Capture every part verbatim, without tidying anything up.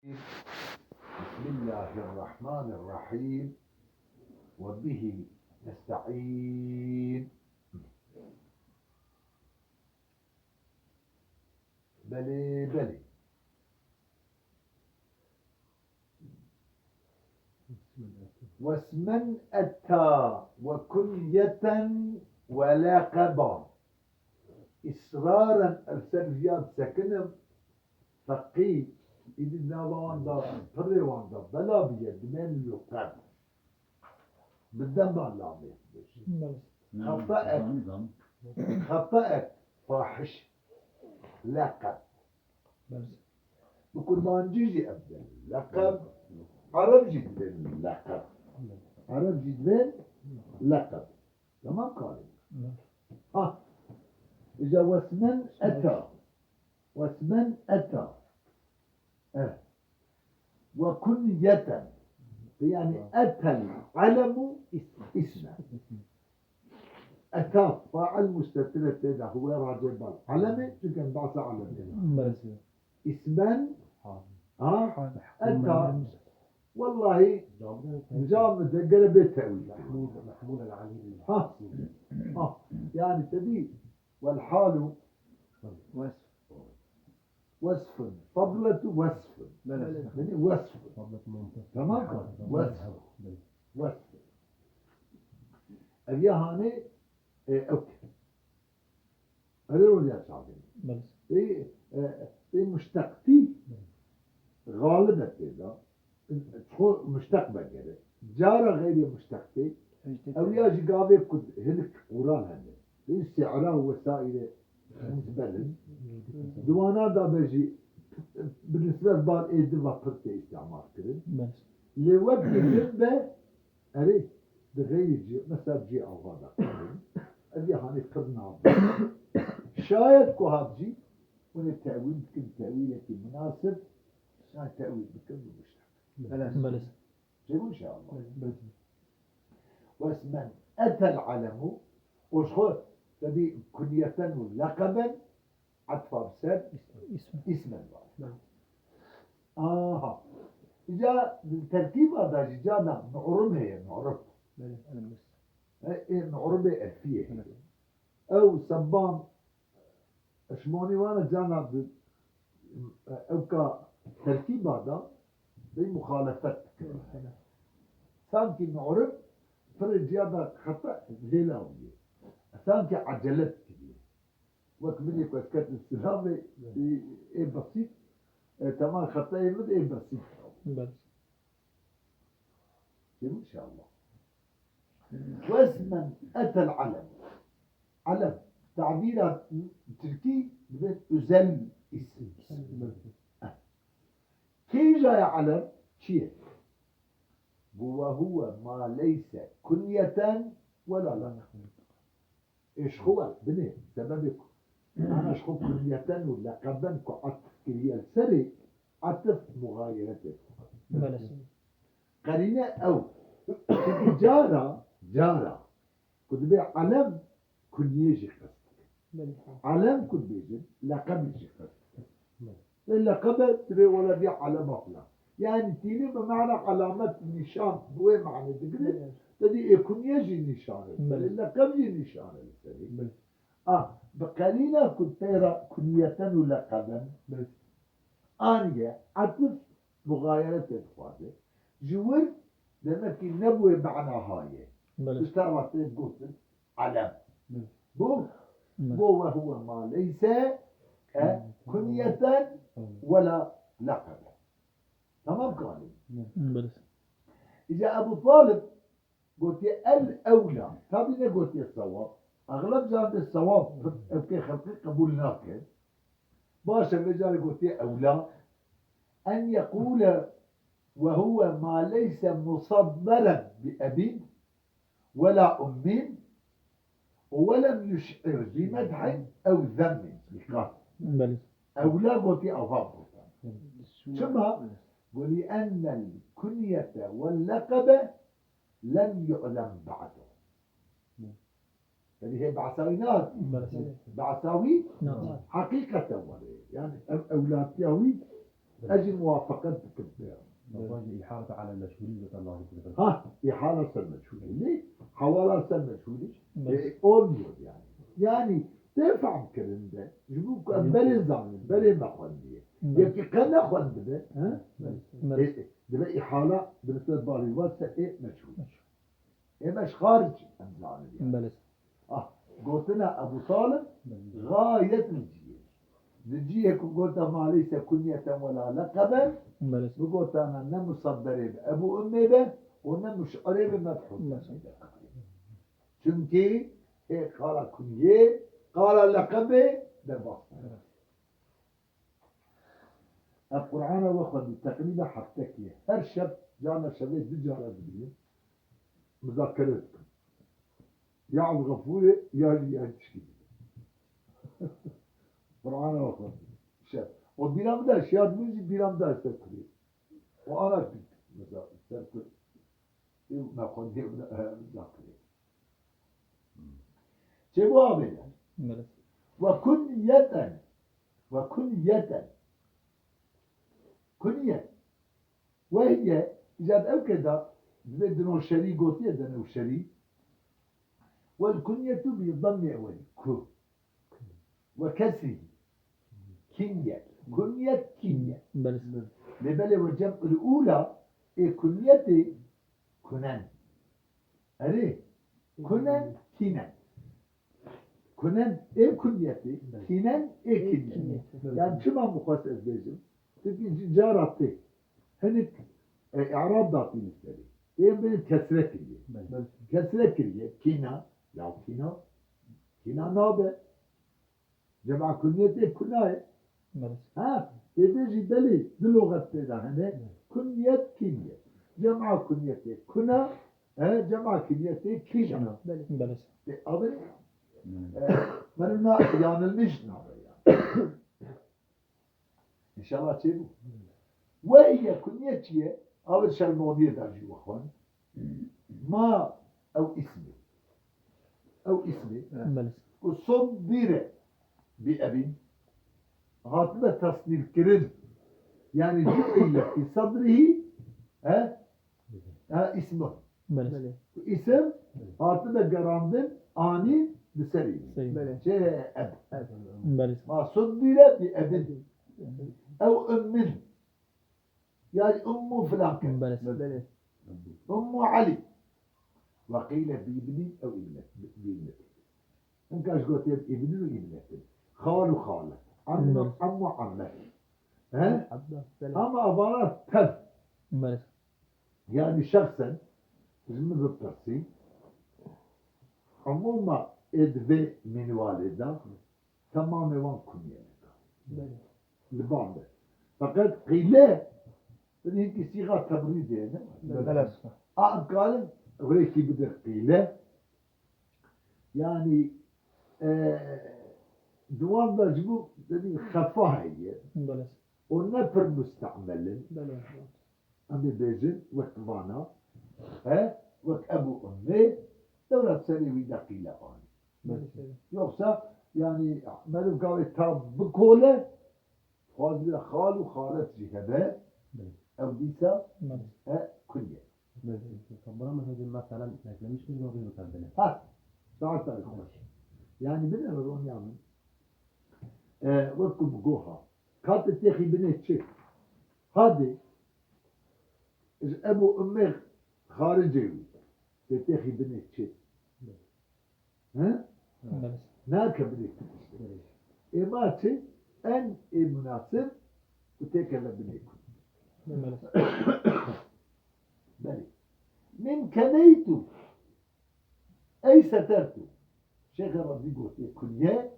بسم الله الرحمن الرحيم. وبه نستعين. بلي، بلي. واسما أتى وكنية ولقبا. إصرارا أرسل زياد سكنم. Feqî, îdî di nava wan de, pirrê wan de bela bûye, dimên li qeb. Bi dema lamê dibêjin. Belê. Xete'ek, xete'ek fahiş. Leqeb. Belê. Bi kurmancî jî ev dibên leqeb. Ereb jî dibên leqeb. Ereb jî dibên leqeb. Tamam karî. Belê. Ha. Îca wesmen eta. واسما أتى. إيه. وكنية. يعني أتى العلم اسما. أتى فاعل مستتر تيدا هو راجع بال. علم، çünkü bahsa علم. Belê. اسما. Ha. Ha. Hal. أتى. والله جامد ده قال بيت تأويل. محمول، محمول على ال-، ها. ها. يعني تبي والحال وصف. وصف. فضلة وصف. بلى. يعني وصف. فضلة منتصف. تمام؟ وصف. بلى. وصف. Ev ya hanê, e, ew. Erê rol ya çavê. Belê. Ê, e, ê muşteqtî galib e tê de. Ço muşteq vegere. Cara xeyrê muşteqtê, ew ya jî gavê ku hilik Quran hene. Ê sî'ra û wesaîrê muzbel in. Di wana da be jî bi nisbet bar ê di ve pir tê îstîmal kirin. Belê. Lê wek dikin be, erê, di xeyrê cî, mesela cî ava da kirin. Ev ya hanê pir nabe. Şayet ku hat jî, hûn ê tewîl bikin, tewîlekî munasib, yan tewîl bikin bi muşteq. Belê. Belê. Çêbû inşallah. Belê. واسما أتى العلم، û ji xwe tevî kunyeten û leqeben etfa bi ser îsmen. Belê. Aha. Îca di terkîba da jî carna mu'rib heye, mu'rib. Belê. E, ê mu'ribê elfiyê heye. Belê. Ew sebban Eşmonî wana cana bi, ewka terkîba da bê muxalefet dikir. Sankî mu'rib pirê ciya da xeta hêla wî ye. Sankî ecele dikiriye. Wek min ê ku ez ketim silavê, ê, ê besît, e, temam xetayê min ê besît. Belê. Çêbû inşallah. واسما أتى العلم. Elem. Tabîra tirkî dibê özel isim. Kîja ye elem? Çi ye? Got, وهو ما ليس كنية ولا لقبا. Ê ji xwe we binê, sebebê ku ana ji xwe kunyeten û leqeben ku atif kiriye li serê, atif muxayeretê dixwe. Belê. Qerîne ew. Çünkü cara, cara ku dibê elem kunyê jî qest dike. Belê. Elem ku dibêjin, leqebê jî qest dike. Belê. Lê leqebe dibê wele vê elema filan. Yani tînî bi mana alamet, nîşan, bi wê manê digire. Evet. Tedî ê kunyê jî nîşan e. Evet. Lê leqeb jî nîşan e li serî. Evet. A, bi qerîna ku teyra kunyeten û leqeben. Evet. Aniye, etif muxayeretê dixwaze. Ji wir demekî ne bi wê mana haye. Evet. Pişta wextê gotin elem. Evet. Bu, Evet. Bu ve huve ma leyse, e, kunyeten ve la leqebe. Tamam kanî? Belê. Îca Ebu Talib gotiye el ewla. Tabî ne gotiye sewab. Egleb can de sewab evkê xelqî qebûl nake. Baş e, vê carê gotiye ewla. En yekûle ve huve ma leyse musadderen bi ebîn. Wela ummîn, û welem yuş'ir bi medhin ew zemmin. Dîqat. Belê. Ewla gotî ewha gotan. Çima? Got, لأن الكنية واللقب لم يعلم بعده. Belê. Belê hê behsa wî nehat. Belê. Behsa wî Na. Heqîqeten were. Yani ev ewlatiya wî Ez jî muwafaqet dikim. Baba, îhale ala meçhûlî zaten lazim kurdin. Ha, îhale ser meçhûlî. Lê hewala ser meçhûlî, e, olmuyor yani. Yani tê fehm kirin de, ji bo ku em berê zanin, berê me xwendiye. Yekî qe nexwendibe, he? E, e, dibe îhala bi nisbet barî va ser ê meçhûl. Ê me ji xaric em zanin yani. Ah, gotina Ebu Talib gayet li cihê. Li cihê ku gota ma leyse kunyeten wela leqeben, bi gotana ne musadderê bi Ebu Ummê be û ne muş'irê bi Medhû be. Çunkî hê qala kunyê, qala leqebê derbas be. Ez Qur'ana we xwendî, teqrîben heftekî ye. Her şev, carna şevê du cara dibînim. Muzakere dikim. Ya Abdulgafûrê, ya jî ya tişkî dibînim. Qur'ana we xwendî. Şev. O bîra min de şiyar min jî bîra min de ser kurê. O ana bît. Mesela ser kur. Ew me xwendî, ew me, ew me zakirê. Çêbû avêne. Belê. Ve kunyeten. Ve kunyeten. Kunyet. Ve hiye, îcat ew ke da, divê di Newşerî gotiye de Newşerî. Vel kunyetu bi dammî ewelî. Ku. Ve kesrî. Kinyet. Kunyet, kinyet. Belê. Lê belê ve cem'ul ula, ê kunyetê kunen. Erê. Kunen, kinen. Kunen ê kunyetê, kinen ê kinyetê. Yani çima min xwest ez bêjim? Çünkü cara tê. Hinek, e, i'rab datî li serê. Ê bin kesre kiriye. Belê. Kesre kiriye. Kina. Ya kina. Kina nabe. Cema kunyetê kuna ye. Belê. Ha, ê bê jî belê du loxet tê de hene. Kunyet, kinyet. Cema kunyetê kuna, he, cema kinyetê kina. Belê. Belê. Ê, abi, e, meriv na, yanılmış nabe ya. İnşallah çêbû. Ve hiye kunyet çi ye? Abi şermoniyê de jî we xwend. Ma ew îsmê. Ew îsmê. Belê. Ku suddire bi ebin. Hatibe tasnîfkirin. Yani cu'ile fi sadrihi, he? Ha, îsmun. Belê. Belê. Ku îsim hatibe gerandin, anîn bi serî. Serî. Belê. Çi eb. Eb. Belê. Ma suddire bi ebin. Ew ummin. Yani Ummu filan kes. Belê. Belê. Ummu Ali. Ve qîle bi ibnin ew ibnet. Bi ibnet. Hinka ji gotiye bi ibnin û ibnetin. Xal û xale. Ammu, Belê. Ammu amme. He? Abbas, belê. Ama avara tev. Belê. Yani şexsen, ji min bipirsî, umuma ê di vê mînvalê de, Temamê wan kunyeyek. Belê. Li ban be. Feqet qîle, binê hinkî sîxa tebrîzê ne. Belê. A, em karin rêkî bidin qîle. Yani, e, di wan de ji bo, dedî, xefa heye. Belê. Û ne pir muste'mel in. Belê. Em ê bêjin wek vana, he, wek Ebû Ummê, dewra serê wî de qîle anî. Belê. Yoksa, yani, meriv gavê ta bikole, xwazî xal û xalet jî hebe, Belê. Ew dîsa, Belê. E, kunye. Belê. Bana mı hocam, mesela, eklemiş mi, doğru yok, Belê. Ha, saat tarih xweş. Yani, bine ronya min, e, wek ku bi goha, katê têxî binê çi? Hadê, ji Ebû Ummê xaricê wî, tê têxî binê çi? He? Belê. Nake binê kutişte. Ê ma çi? En ê munasib ku têkeve binê kut. Belê. Belê. Min keneytu. Ey setertu. Şêxê Razî gotiye, kunye,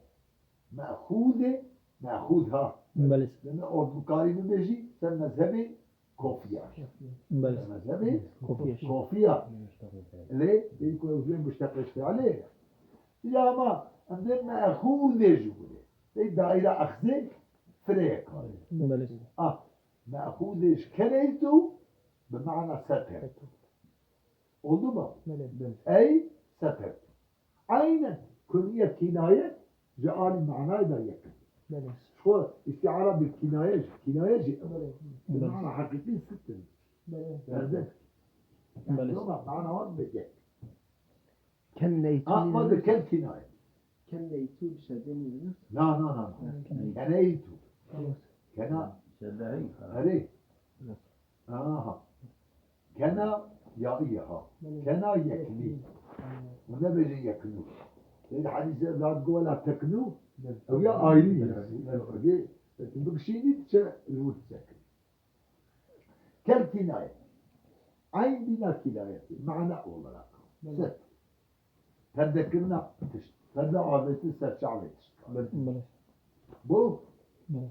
mexûzê, mexûz ha. Belê. Deme ordûkarî bibêjî, ser mezhebê kofiya. Belê. Ser mezhebê Kofiya. Kofiya. Lê, pêyî ku ew jê muşteqê fiilê ye. Ya ama, em dê mexûzê ji wî. Pey daîra exzê firê ye karê. Belê. Ah, mexûzê ji keneytu, bi mana setertu. Oldu mu? Belê. Belê. Ey setertu. Aynen. Kunye kinaye ji alî manayê de yek in. Belê. Ji Xwe îstîara bi kînaye jî, kînaye jî ew. Belê. Bi mana heqîqî sit in. Belê. Derdek. Belê. Loma mana wan bike. Kenneytû Ha, ma de kel kînaye. Kenneytû dişedin. Na, na, na, na. Kenneytû. Kena. Şedehî. Erê. Aha. Kena ya iyi ha. Kena yeknî. Û nebêje yeknû. Lê di hadîsê de digot wela teknû, ew ya ayrî yani. Ew ê tu bikişînî diçe li wir disekirî. Kel kînaye. Eyn bîna kînayetê. Mana olarak. Set. Perdekirina tişt. Perde avêtin ser çavê tişt. Belê. Bu. Belê.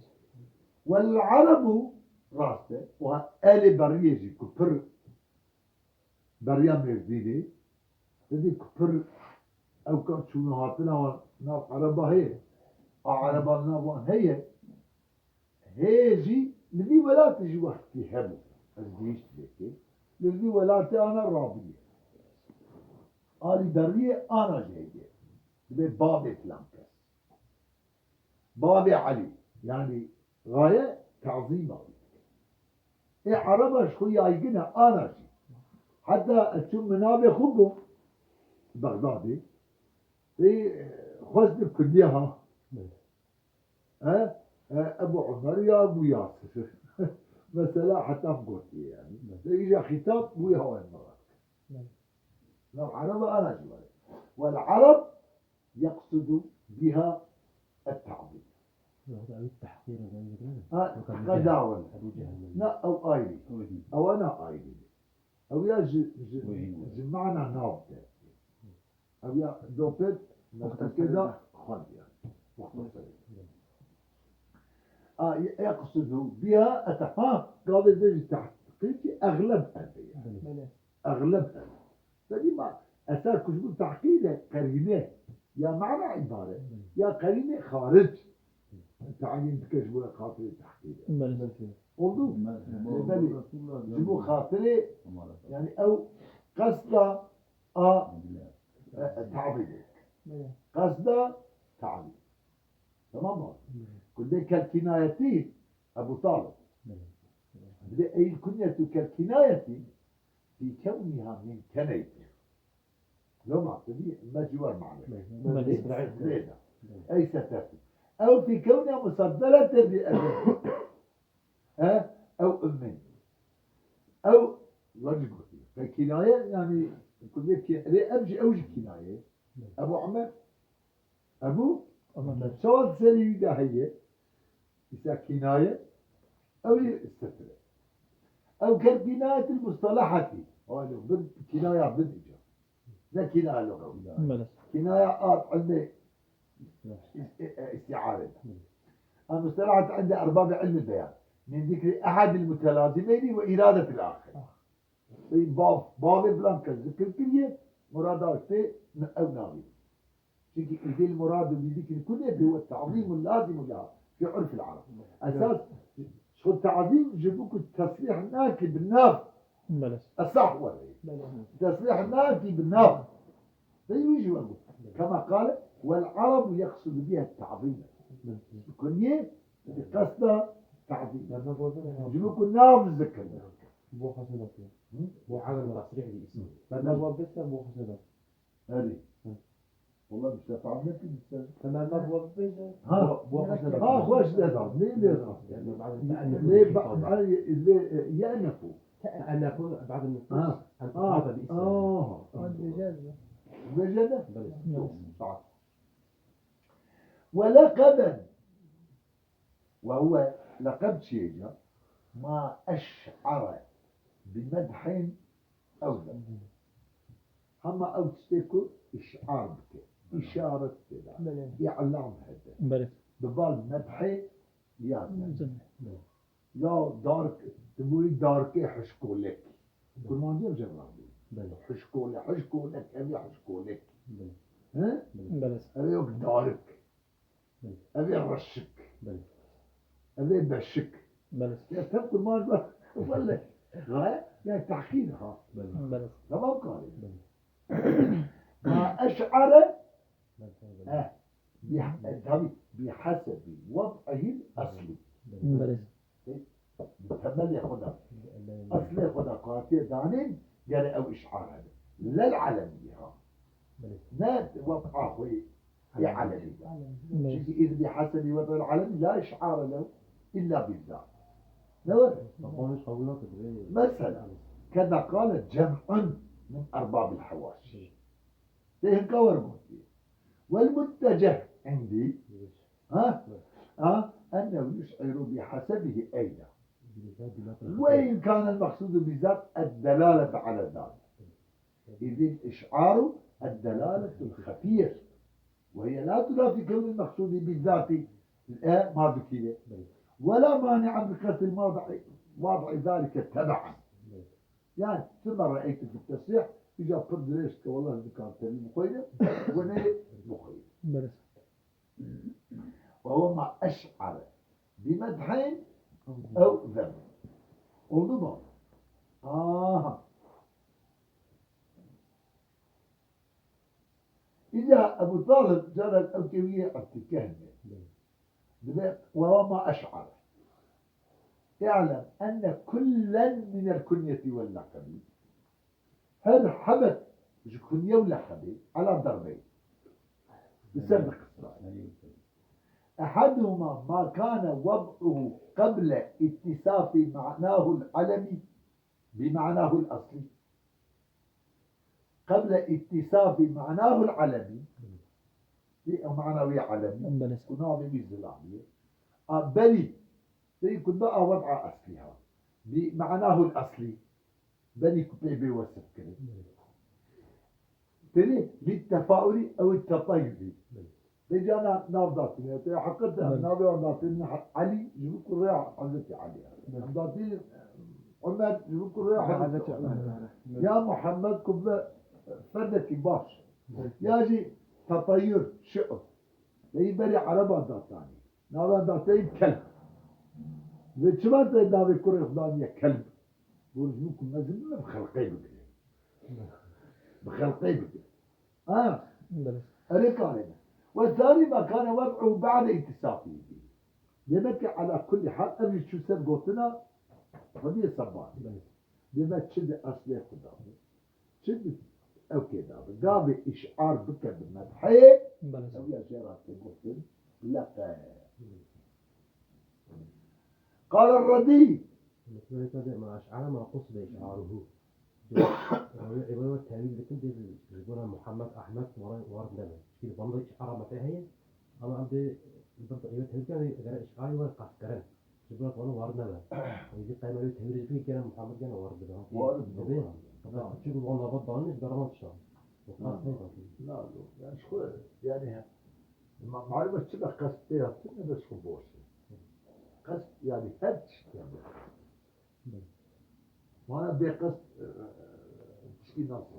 Wel erebû rast e. Û ha elê beriyê jî ku pir beriya Mêrdînê. Didî ku pir ew ka çûna hatina wan nav ereba heye. A ereba nav wan heye. Hê jî li vî welatê jî wextkî hebû. Ez gihîşt vê kê. Li vî welatê ana rabûye. Alî deriyê ana jî heye. Dibê bavê filan kes. Bavê Elî. Yanî gaye tazîma wî. Ê ereba ji xwe yaygin e ana jî. Heta ez çûm min navê xwe got Bexdadê. Ê xwest bi kundiye ha. E, e, Ebu Umer ya Ebu Yasir. Mesela heta gotiye yani. Ve îja xîtab bûye hawayê me rast. Nav ereba ana jî were. Wel ereb yeqsudu biha et-ta'zîm. Yok, ew tehqîr e, ben bilmiyorum. Ha, qeda were. Ebu Cehil. Na, ew ayrî. Ew ana ayrî. Ew ya ji, ji, ji mana nav de. Ew ya dopet, muxteseda xwend yani. Muxteseda. A, yeqsudu biha et-, ha, gavê vê jî tehqîqî exleb ev e yani. Belê. Exleb ev. Belê ma eser ku ji bo tehqîq e, qerîne ya mana îbare, ya qerîne xaric. Teyin dike ji bo xatirê tehqîq e. Belê. Oldu? Belê. Ji bo xatirê, yani ew qesda a, e, e, ta'zîmê. Belê. Qesda ta'zîm. Tamam mı? Ku dê kel kînayetî Ebu Talib. Belê. Dibê ey kunyetu kel kînayetî fî kewniha min keneytî. Loma, tu dî me ciwar mane. Belê. Belê. Belê. Ey setertî. Ew fî kewniha musaddelete bi ev. He? Ew ummî. Ew, wecî gotî. Fe kînaye, yani, ku vê kî-, lê ev jî, ew jî kînaye. Ebu Umer. Ebu? Umer. Çawa serî wî de heye? Îsa kînaye. Ew jî sitire. Ew ker kînayetil mustalahatî. Walo, bin kînaya bin îca. Ne kînaya lugawi. Belê. Kînaya a ilmê is-, e, e, istiare de. Belê. Em mustalahat inde erbabê ilmê beyan. Min zikri ehadil mutelazimeyni ve iradetil ahir. Ah. Ey bav, bavê filan kes zikir kiriye, murada tê ne ew navî. Çünkü îdil muradu bi zikri kunyeti ve ta'zimu lazimu leha fi urfil arab. Esas şu ta'zim ji bo ku tesrîh nakî bi nav. Belê. Esah were. Belê. Tesrîh nakî bi nav. Vey wî jî wego. Kema qale, "Wel arabu yeqsudu biha ta'zîm." Kunyê bi qesda ta'zîm. Ji bo ku nav zikir. Bo xeseda. Hı? Bo adam tasrîh bi ismi. Benda wa bese bo xeseda. Erê. Hı. Wala bi şefa'at nekî bi ser. Hemen bak wa bese. Ha. Bo, bo xeseda. Ha, xweş de da. Ne lê da? Yani, bazı te'ennefu Lê ba-, ay, lê, e, ye'nefu. Te'ennefu, bazı nufus. Ha. Al-ifrada bi ismi. Aha. Hadi bejez. Bejez de? Belê. Tamam. Ve leqeben. Ve huve leqeb çi ye ca? Ma eş'are bi medhin ew zem. Hema ew tiştê ku iş'ar bike. Belê. İşaret tê de. Belê. İ'lam hebe. Belê. Bi bal medhê ya zem. Zem. Belê. Ya dark, tu bûyî darkê hişkolek. Belê. Kurmancî ev jî rabû. Belê. Hişkole, hişkolek, ev ya hişkolek. Belê. He? Belê. Ev yok darik. Belê. Ev ya reşik. Belê. Ev ya beşik. Belê. Ya tev kurmanc ba. Welle. Gaye, ya tahkîr ha. Belê. Belê. Tamam kare. Belê. Ma eş'are. Belê. He. Ya, e, tabii. بحسب وضعه الأصلي. Belê. Bi temelê xwe de, eslê xwe de ku hatiye danîn, gere ew îşar hebe. Lel alemî ha. Belê. Ne web'a xwe yê alemî de. Belê. Çünkü iz bi hasebi web'il alemi la iş'are lehu illa bizzat. Ne var? Mesela, keda kale cem'un min erbabil hevaş. Tê hinka wer gotiye. Wel mutteceh indî, ha? Ha? Ennehu yuş'iru bi hasebihi eyda. Ve in kâne el-meksûdu bizzat ed-delâlete ala zalik. İzil iş'aru ed-delâletul hafiye. Ve hiye la tunafî kevnil meksûdi bizzati, e, ma dukîre. Ve la mani'a min qasdil vad'i zalike tebe'an. Yani, ثم رأيت في التصريح, îca pir dirêj ke, wellah, dikar tevî bixweyne, we neyê bixweyne. Belê. Ve huve ma eş'are bi medhin ew zem. Oldu mu? Aha. Îca Ebu Talib, carek ew kê wî yê Ebdîkehmê. Belê. Dibe, ve huve ma eş'are. اعلم أن كلا من الكنية واللقب. Her hebek ji kunye û leqebê ala derbeyn. Li ser diqisrayê. أحدهما ما كان وضعه قبل اتصاف معناه العلمي بمعناه الأصلي. قبل اتصاف معناه العلمي. Ew mana wî alemî. Belê. Ku navê wî zilamî ye. A, belî. Tê ku da a wed'a eslî ha. Bi manahul eslî. Berî ku pê bê wesif kirin. Belê. Têlê lî tefaulî ew ê tetayurî. Belê. Vêca na nav datîne. Tê heqet e. Belê. Navê wan datîne Elî ji bo ku rêya Hezretî Elî. Belê. Em datîne Omer ji bo ku rêya Hezretî Hezretî Omer. Omer. Ya Muhammed ku bi ferdekî baş. Belê. Ya jî tetayur, şi'b. Lê berî Ereba datanî. Nava dateyî kelb. Vê çima te navê kurê xwe daniye kelb? Bo ji bo ku mezin bibe, bi xelqê bigire. Bi xelqê bigire. Ha? Belê. Erê karê me. Ve zanî me kane wed'u ba'de îtisafî bî. Demek ki ala kulli hal ev jî çû ser gotina Xwediyê Sebbanî. Belê. Demek çi di eslê xwe de bû. Çi bi ew kê da bi? Gavê îşar bike bi medhê, belê, ew ya jê re tê gotin leqeb. Qala Redî. Mesela, ma eş'ara ma qusde iş'aruhu. Ew ê wê tewîl dikin, dê ji bona Muhammed, Ahmed, wara, war nebe. Çikî li Bamda îş'ara me pê heye, ama em dê li ber ew tewîl bikin, gere îş'arî were qas kirin. Ji ber wana warid nebe. Êdî qey me wê tewîr jî bikî, gene Muhammed gene warid dibe. Warid dibe. Dibe. Fakat çi ku wan nava danî ji ber wan tişta. Û qas neyda. Na, na, yani ji xwe, yani, ma-, malum e çi be qest tê hatin, ne be ji xwe boş e. Qest, yani, her tişt yani. Wana bê qest, e, e, tişkî nasıl.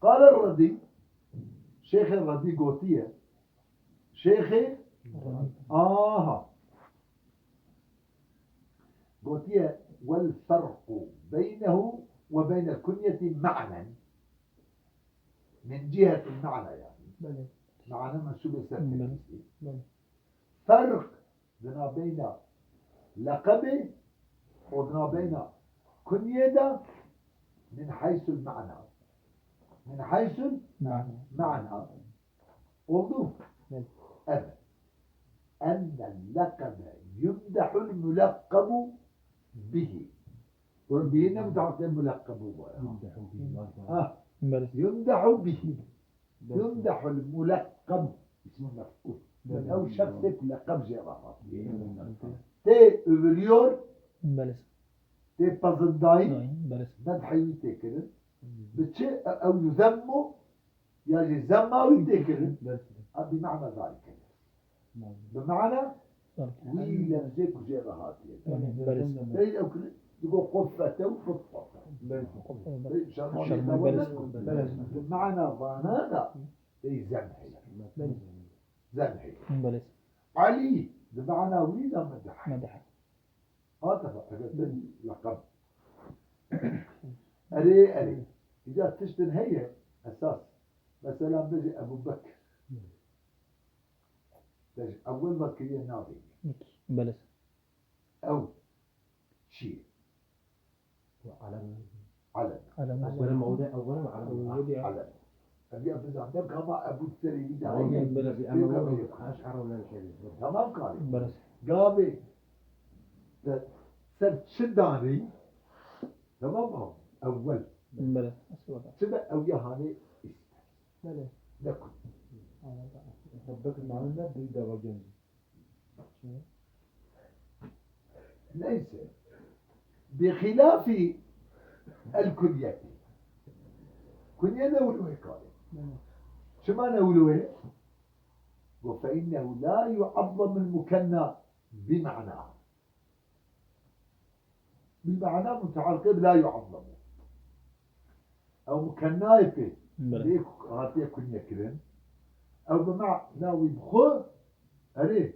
Qala Redî, Şêxê Redî gotiye, Şêxê, aha. Gotiye, "Wel ferqu beynehu ve beynel kunyeti ma'nen." Min cihetil ma'na yani. Belê. Ma'na mensûbê ser, belê, tepkî. Belê. Ferq di nabeyna leqebê û di nabeyna kunyê de min heysul ma'na. Min heysul ma'na. Oldu? Evet. Enne leqebe yumdehul mulakkabu bihi. Ve bihi ne mutahakî mulakkabu bu ya. Yumdehu bihi. Ha. Belê. Yumdehu bihi. Yumdehul mulakkabu. İsmi mef'ul. Belê. Ew şexsê ku leqeb jê re hatiye. Belê. Tê övülüyor. Belê. Tê pezindayî. Belê. Medhê wî tê kirin. Bi çi? Ew yuzemmu. Ya jî zemma wî tê kirin, a, bi ma'na zalike. Bi ma'na wî lefzê ku jê re hatiye. Belê. Bey ew kirin, digo quffete û quffete. Belê. Bey şerma, şerma, belê. Bi ma'na vana da bey zem heye. Belê. Zem heye. Belê. Elî, bi ma'na wî de medh. Medh. Hate, eger te leqeb. Erê, erê. Îca tiştin heye esas. Mesela bêjî Ebu Bekir. Te ji ewil ve kiriye navê. Belê. Ew çi ye? Elem. Elem. Elem. Ewwel mewde, ewwel ve elem. Elem. Ev ya bizan, ne gama Ebu Serî bir daha. Tamam, belê, belê, belê. Eş'ara ve Neşeri. Tamam, kardeşim. Belê. Gavê te ser çi danî? Tamam mı? Ewwel. Belê. Çi be ew ya hanê îsme. Belê. Ne kut. Anladım. Bak, mane ne bir de bak yani. Neyse. Bi hilafi el kunyeti. Kunye ne ulu ye kare? Çima ne ulu ye? Go fe innehu la yu'azzamu el mukenna bi ma'na. Bi ma'na mutealqe bi la yu'azzamu. Ew mukennayê pê. Belê. Lê hatiye kunye kirin. Ew bi ma'na wî bi xwe, erê,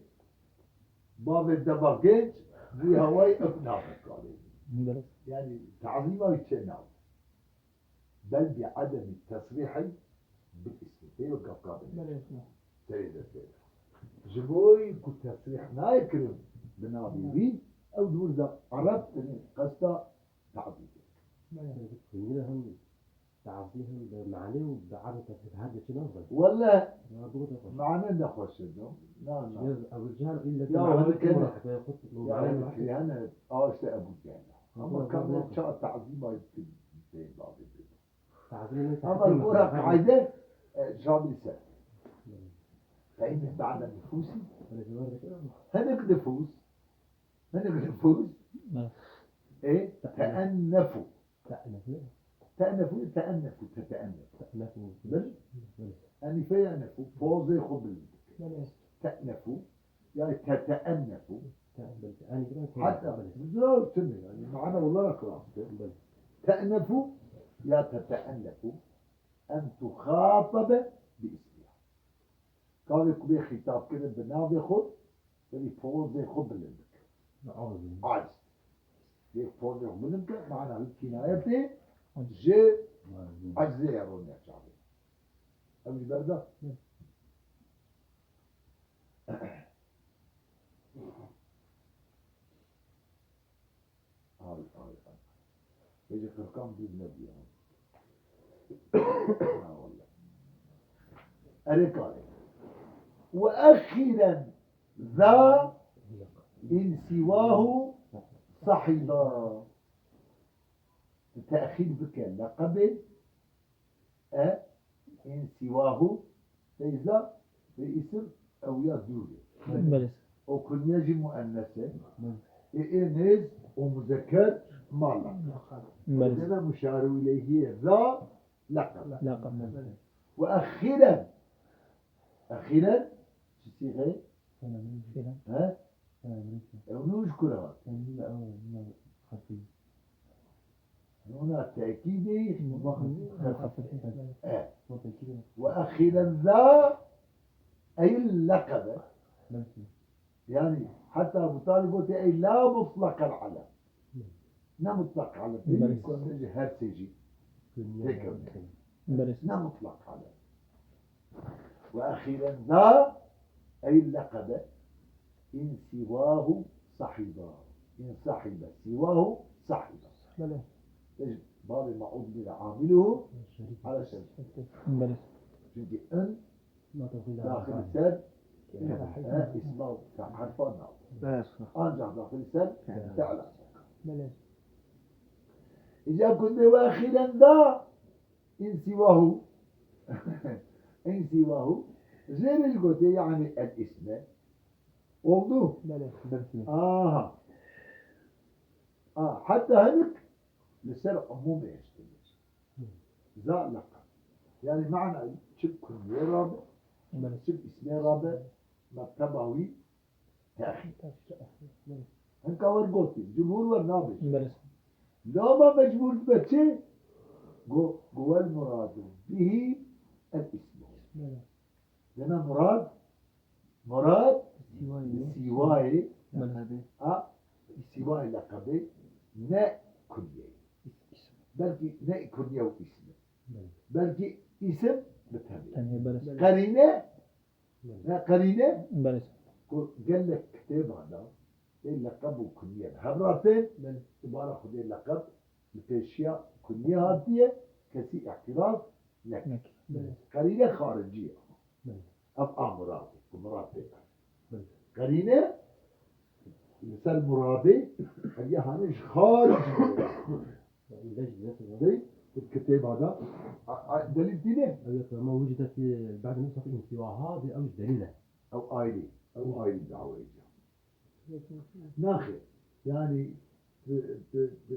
bavê deva genç, bûyî hawayî ev navê kalê. Belê. Yani tazîma wî çê navê. Bel bi ademî tesrîhî bil îsmî. Pê wek gavka binê. Belê. Serê de pê. Ji bo ku tesrîh nayê kirin bi navê wî, ew di wir de Ereb tenê qesta tazî kir. Belê. Hingire hem tazî hem bi manê û bi erb û tesrîh her de çi navê? Wele mane nexweş e do. Na, na. Ya Ebu Cehil ille ya mane hene kene. Ya hene kene, hene, a işte Ebu Cehil. Ama kamê ça tazîma pê bavê pê. Ama li gora qaîde, e, Şamilî ser. Fe inne ba'de nufûsî. Hinek nufûs. Hinek nufûs. E, te'ennefû. Te'ennefû. Te'ennefû, te'ennefû, tete'ennefû. Te'ennefû. Bil? Enîfe yenefû. Pozê xwe bilind. Te'ennefû. Yani tete'ennefû. Hatta bizra tune yani mana olarak rastı. Te'ennefû ya tete'ennefû en tuxatabe bi ismiha. Kavê ku bê xîtab kirin bi navê xwe, belî pozê xwe bilind bike. Aciz. Bê pozê xwe bilind bike, mana wî kînaye tê ji ecizê ya roniya çavê. Ew ji ber da. Ay, ay, ay. Bêje qirkan dûr nebûye. Ha, wallah. Erê kare. Ve exiren za in siwahu sahiba. Tehîr bike leqebê. E, in siwahu, teyza, ve isim, ew ya dûr e. Belê. O kunye jî muennes e. Belê. E, e, nêz, o muzekker, mala. Belê. Deme muşaru ileyhi ye, za, leqeb. Leqeb. Belê. Ve exiren. Exiren, çi sîxe? Filan. He? Ew nû ji ku re hat? Nûna tekîdê xefîf. E. Ve exiren za ey leqebe. Yani heta Ebu Talib gote ey la mutlaqel alem. Ne mutlaq alem. Belê. Her sê jî. Têkevne. Belê. Ne mutlaq alem. Ve exiren za ey leqebe in sivahu sahiba. In sahibe sivahu sahiba. Belê. Eş babê maud bile amiluhu ala şerif. Belê. Çünkü in daxil ser isma harfa nav. Ancak daxil ser fi'la. Belê. Îca kundê ve exiren da in sivahu. In sivahu. Jêrê li gotê yani el isme. Oldu. Belê. Aha. A, hatta hinik li ser umûmê hiştin. Za leqeb. Yani mana çi kunyê rabe, çi ismê rabe, merteba wî Tehîr. Hinka wer gotî, cumhur wer nabêje. Belê. Loma mecbûr dibe çi? Go, go wel muradu bihî el ismu. Belê. Dema murad, murad bi sîwayê, belê, a, sîwayê leqebê ne kunyeyê. Belkî ne kunye û îsim. Belê. Belkî îsim bi tenê. Tenê, belê. Qerîne Ne qerîne Belê. Ku gelek kitêba de ê leqeb û kuniyên hev re tên, Belê. Ibara xwedê leqeb li pêşiya kuniyê hatiye, kesî îtiraz neke. Neke. Belê. Qerîne xaricî ye. Belê. Ev a muradê, ku murad pê be. Belê. Qerîne li ser muradê, ev ya hane ji xaric Dey, kitêba da, a, a, delîl tîne? Evet, ama وجد في بعض النسخ انسواها دي أوج دليلة. Ew ayrî, ew ayrî daweyê ca. Naxê, yani, ti, ti, ti,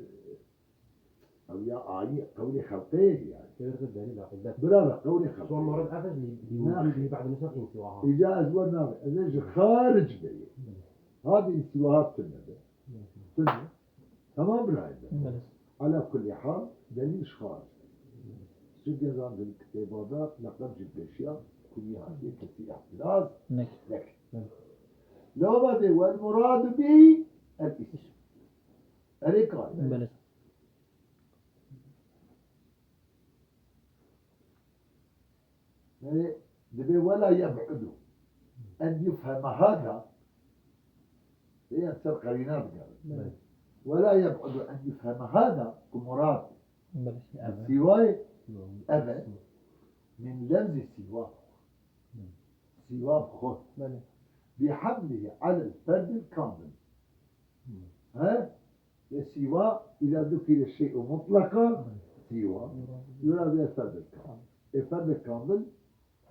ew ya ayrî, qewlê xelqê ye yani. Devir kir delîl, illet. Bravo, qewlê xelqê. Son مرض أفز لوجود في بعض النسخ انسواها. Îca ez wer nabe, ez ê ji xaric beyê. Hadi însiwaha tune be. Tune. Tamam birayê me. Belê. Ala kulli hal, delîl ji xaric. Çi gezandin kitêba de, leqeb ji pêşiya kunî hatiye, kesî îtiraz Nek. Neke. Belê. Lewma de, "Wel muradu bi el isim." Erê karî. Belê. Yani, dibê "Wela yeb'udu en yufheme hada", bê yan ser qerîna digerin. Belê. "Wela yeb'udu en yufheme hada", ku murad Belê. Sîwayê ev e, min lewzî sîwa. Sîwa bi xwe. Belê. Bi hamlihi alel ferdil kamil. He? Ve sîwa, îza dukire şey'u mutlaka, sîwa. Yura ve ferdil kamil. E ferdil kamil,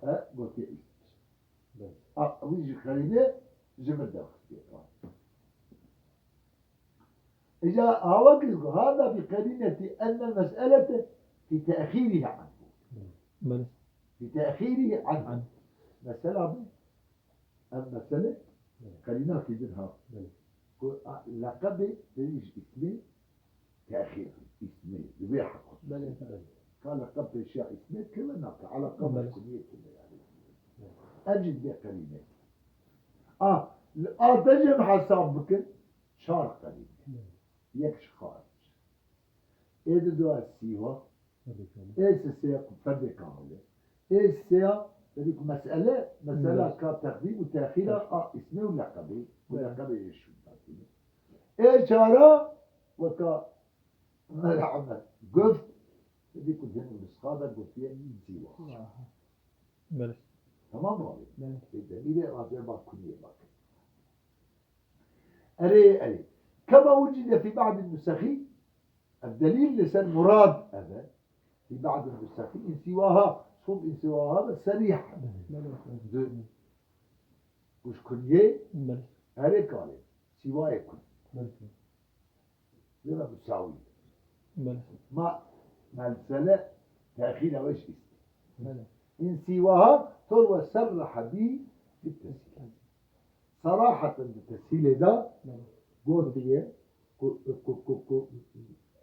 e, gotiye îsmir. A, wî ji xerîne ji min derxistiye. Îca awa ki hada bi qerîneti enne mes'elete fi te'xîrihi anhu. Belê. Fi te'xîrihi anhu. An. Mesela bu. Ev mesele qerînakî din ha. Belê. Ku, a, leqebê berî ji îsmê texîr, îsmê, di vê heqû. Belê, belê. Ka leqeb pêşiya îsmê keve nake, eleqa Belê. Bi kunyê keve yani. Ev jî divê qerîne. A, li a te jî em hesab bikin, çar qerîne. Belê. Yek ji xaric. Ê di dua sîwa, Ferdê kamil. Ê sisê ku ferdê kamil e. Ê sêya, berî ku mesele, mesela Evet. Ka teqdîm û texîra Evet. A îsmê û leqebê, ku Evet. Leqebê jê şûn datîne. Ê çara, weka Mela Emed guft, berî ku din û nisxa de gotiye sîwa. Aha. Belê. Tamam mı abi? Belê. Ê delîlê rabe ba kuniyê bakın. Erê, erê. Kema wucide fî ba'din nusexî, ev delîl li ser murad ev e. Fî ba'din nusexî, însiwaha, sub însiwaha ve serîh. Belê. Di, kuş kunyê, Belê. Erê kalê. Sîwayê kun. Belê. Vê ve musawî. Belê. Ma mesele texîra we jî îstî. Belê. Însiwaha tol ve serreha bî fi tesîl. Seraheten di tesîlê de Belê. Gotiye ku, ku, ku, ku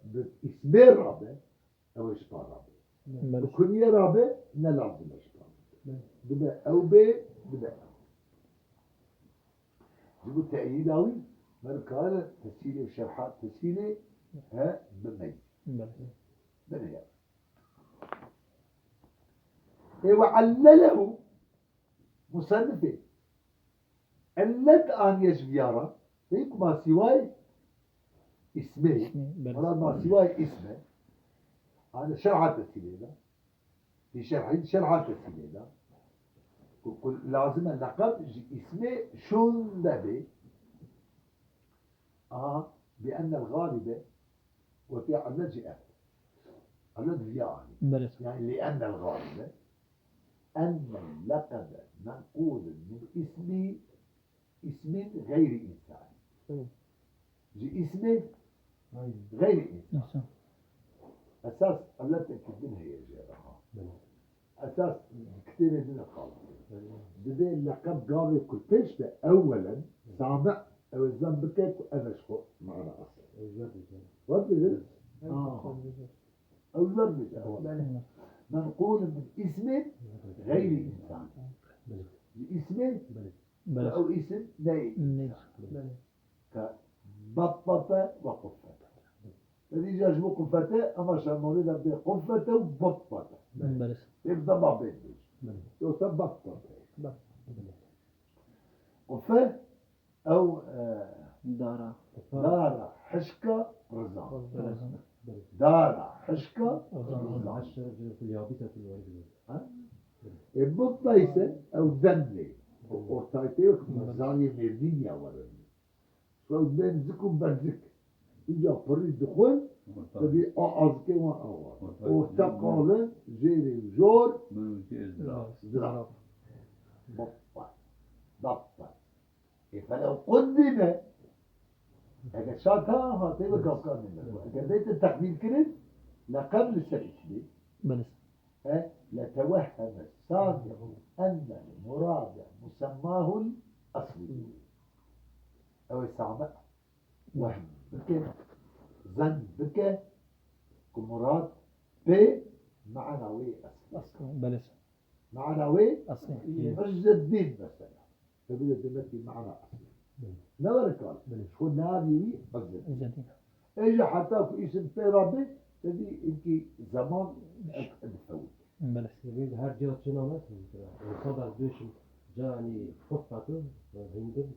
bi îsmê rabe, ew ê ji pa rabe. Belê. Bi kunyê rabe, ne lazim e ji pa rabe. Belê. Dibe ew bê, dibe ew. Ji bo teyîda wî, me dikare tesîlê û şerha tesîlê he bimeyî. Belê. Binêre. Ê we allelehu musennifê. Illet aniye ji viya re. Peyî ku ma sîwayê îsmê. Îsmê, belê. Wela ma sîwayê îsme. Ane şerha tesîlê de. Fi şerhî, şerha tesîlê de. Ku, ku lazim e leqeb ji îsmê şûnde bê. Aha, bi ennel galibe, gotiye illet jî ev. Illet viya anî. Belê. Yani li ennel galibe, ennel leqebe menqulun min ismi, ismin gayri insani. Hı. Ji îsmê Gayri. Gayri insan. İnsan. Esas illetekî din heye jê re ha. Belê. Esas kitêbê din e qal. Belê. Divê leqeb gavê ku pêş be ewwelen Belê. Sami ew ê zan bike ku ev e ji xwe mana asl. Ew wer bêje. Wer bêje? Belê. Aa. Ew wer bêje. Belê. Menqul min ismin gayri insan. Belê. Ji îsmê Belê. Belê. Ew îsim neyê. Neyê. Belê. Ka battete ve quffete. Belê. Belê, îca ji bo quffete, ema şermolê de bê quffete û battete. Belê. Belê. Ê bi dema bê bêj. Belê. Yoksa battete. Belê. Qufe ew, e, Dara. Dara hişka rizan. Rizan. Dara hişka rizan. Ha? E, bu neyse ew demlê. Ortaytê yok, zariyê mêrdîn ya var. Ew bên zik û berzik. Înca pirî dixwin, tevî a azikê wan awa. Orta qalin, jêrê jor, ziraf. Bappa. Bappa. E, felew quddime. Eger şa ta hatê ve kafkan nîne. Eger bête teqdîr kirin, leqeb li ser ismî. Belê. E, letewehheme sami'u enne murade musemmahul asli. Ew ê sami wehm bike, zen bike ku murad pê mana wê eslî. Eslî, belê. Mana wê Eslî. Izzeddîn mesela. Tevî de demek ki mana eslî. Belê. Ne were kar? Belê. Ji xwe navê wî Izzeddîn. Izzeddîn. Ê jî heta ku îsim pê re bê, tevî inkî zeman difewit. Belê. Her ciya çi name? Mesela, mesela, döşüm, canî, xufatu, hindin,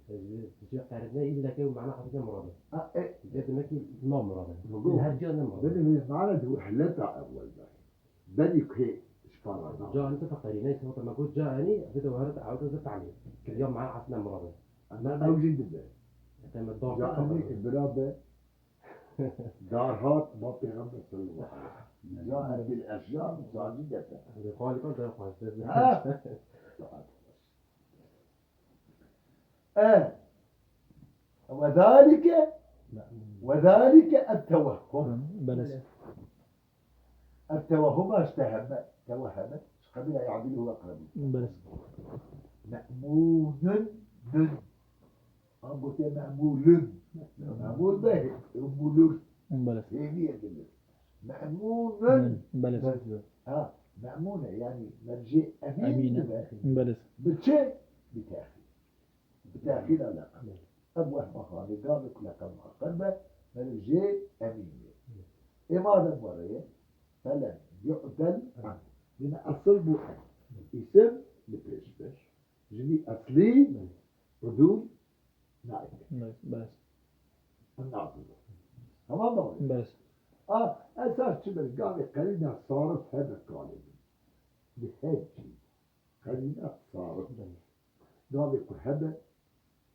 ji qerine îlle ke mana hesine murade. Ha, e. Demek ki na murade. Her ciya ne murade. Belê, mana de wehlet a ewwel de. Berî ku hê ji para da. Ca anî te qerîneyê sewta me got, ca anî, vê de were te ewde ze tanî. Kiriya mana hasne murade. Em ew jî dibe. Te me dar Ca anî bira be. Dar hat, ma Pêxember sallallahu aleyhi ve sellem. Ca anî bil eşya, ca jî gete. Galiba da xweste. Ha? E. Ve zalike, ve zalike et-tevehhum. Belê. Ev tewehhuma ji teheme, tewehheme, ji qebîla ya'diluhu eqrebu. Belê. Me'mûnun, nun. An gotiye me'mûlun. Me'mûl be, me'mûlun. Belê. Hêviye dilir. Me'mûnun. Belê. Ha, me'mûne, yani mercê emîn Emîne. Dibe. Belê. Bi çi? Bi tehîr. Bi tehîr leqeb. Ev wehma xanê gavê ku leqeb muheqer be, meriv jê emîn bê. Ê madem were ye, felen yu'del an. Yine esil bû en. Îsim li pêş be. Ji vî eslî udûl nayê. Nayê, bes. Em nazim. Tamam mı? Bes. A, esas çi be? Gavê qerîna sarif hebe kalê min. Bi her çî. Qerîne sarif be. Gavê ku hebe,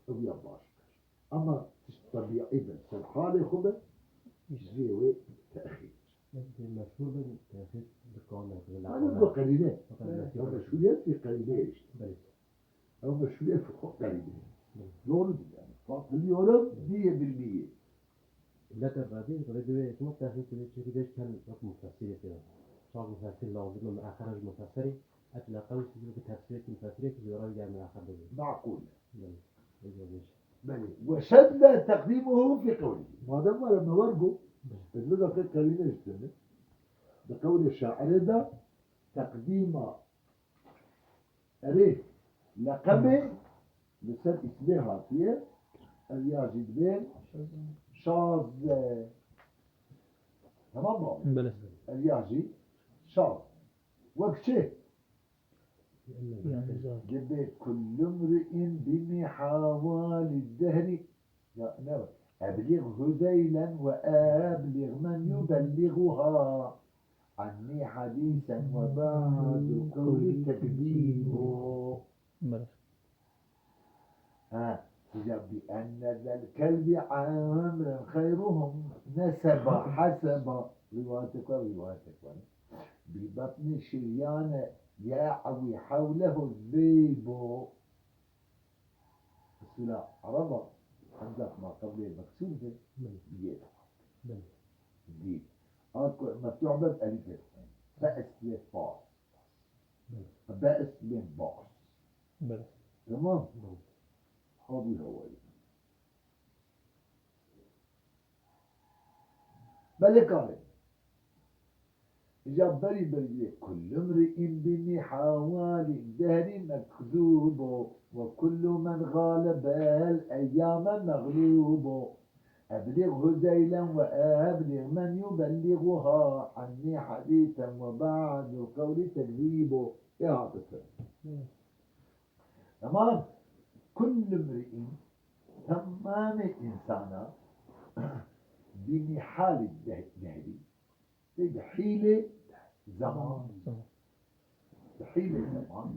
ew ya baş be. Ama tişt tebîî be, ser halê xwe be, jê wê tehîr. Meşhur be, tehîr dikane. Hani bu qerîne. Fakat meşhur Ya be. Meşhuriyet bir qerîne işte. Belê. Ew meşhuriyet xwe qerîne. Belê. Doğrudur yani. Katılıyorum diyebilmeyi. Leke vedî, rê divê hikmet tehîr kiriye, çunki vê kel wek mufessirê tê. Çax mufessir lazim e, muekhera ji mufesserî, et leqew siz bi tefsirê mufessirê ki zora ya muekhar bibê. Maqûl. Belê. Belê. Ve şedde teqdîmuhu fî qewlî. Madem were me wer got, ez vê daqê qerîne ji te me. Di qewlê şairê de teqdîma Erê, leqebê li ser îsmê hatiye, ev ya jî dibê şazdeh. Tamam mı? Belê. Ev ya jî şaz. Wek çi? Yani zaten. Dibê kullu mri'in bi mihawali dehrî. Ya, ne? Ebliğ Huzeylen ve ebliğ men yubelliğuha anni hadisen ve ba'du kavli tekzibu. Belê. Ha, ya bi enne zel kelbi amren hayruhum neseba haseba. Rivayet var, rivayet var. Bi batni şiryane ya'wi havlehu zibu. Mesela Araba, hemzat ma qeblê meksûr be, Belê. Biyê. Belê. Dî. Anku meftuh be elîf e. Be's lê fas. Belê. Be's lê bas. Belê. Tamam? Belê. Havî hawayî. Belê kare. Îca berî berî kullu mri'in bi mihawali dehrî mekzûbo ve kullu men galebel eyyame mexlûbo. Ebliğ Huzeylen ve ebliğ men yubelliğuha anni hadisen ve ba'du kavli tekzîbo. Ê hatise. Tamam. Kullu mri'in, temamê insana, bi nihali de-, dehrî, tê bi hîlê zeman. Bi hîlê zeman.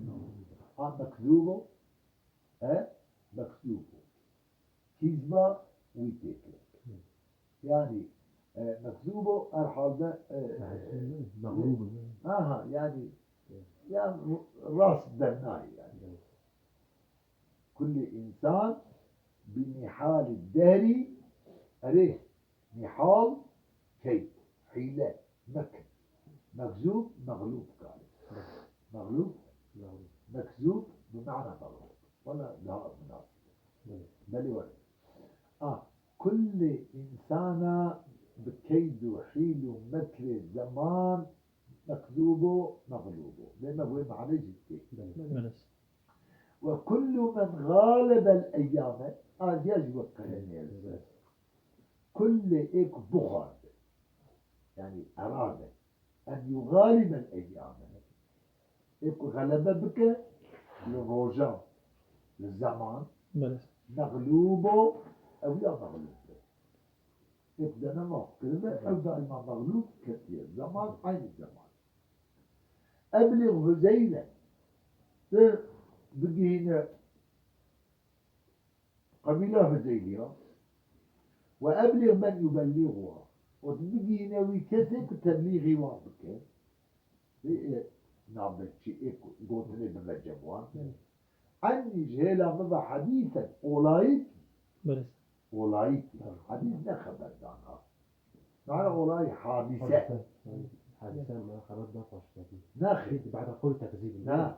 A mekzûbo, e, mekzûbo. Kîzba wî tê kirin. Yani, e, mekzûbo herhalde, e, e, Mexlûb. Aha, yani, ya rast dernayê yani. Kulli insan bi nihali dehrî, erê, nihal, keyd, hîle, mekr. Mekzûb, mexlûb kare. Mexlûb, mekzûb bi mana mexlûb. Wala daha münasib. Belê were. A, kulli insana bi keyd û hîl û mekrê zeman mekzûbo, mexlûbo. Lê me wê manê jî tê. Belê. Ve kullu men galebel eyyame, a diya jî wek qelemê ez. Kullê ê ku bixwaze, yani erade, en yugalibel eyyame. Ê ku xelebe bike li rojan, li zeman, Belê. Mexlûbo, ew ya mexlûb be. Ê ku dene maf kiribe, ew daîma mexlûb ketiye. Zeman, eynî zeman. Eblî Huzeylen, tu bigihîne qebîla Huzeyliya, we eblî men yubellîxuha, û tu bigihîne wî kesê ku teblîxî wan bike. Ê, ê, nabetçî ê ku gotinê bibe cem wan. Ennî ji hêla min ve hedîsen olayî kî. Belê. Olayî kî. Hedîs ne xeberdana. Mana olayî hadîse. Hadîse. Hadîse ma xeber da paştaki. Ne xêr. Ba'da qul tekzîb. Ne.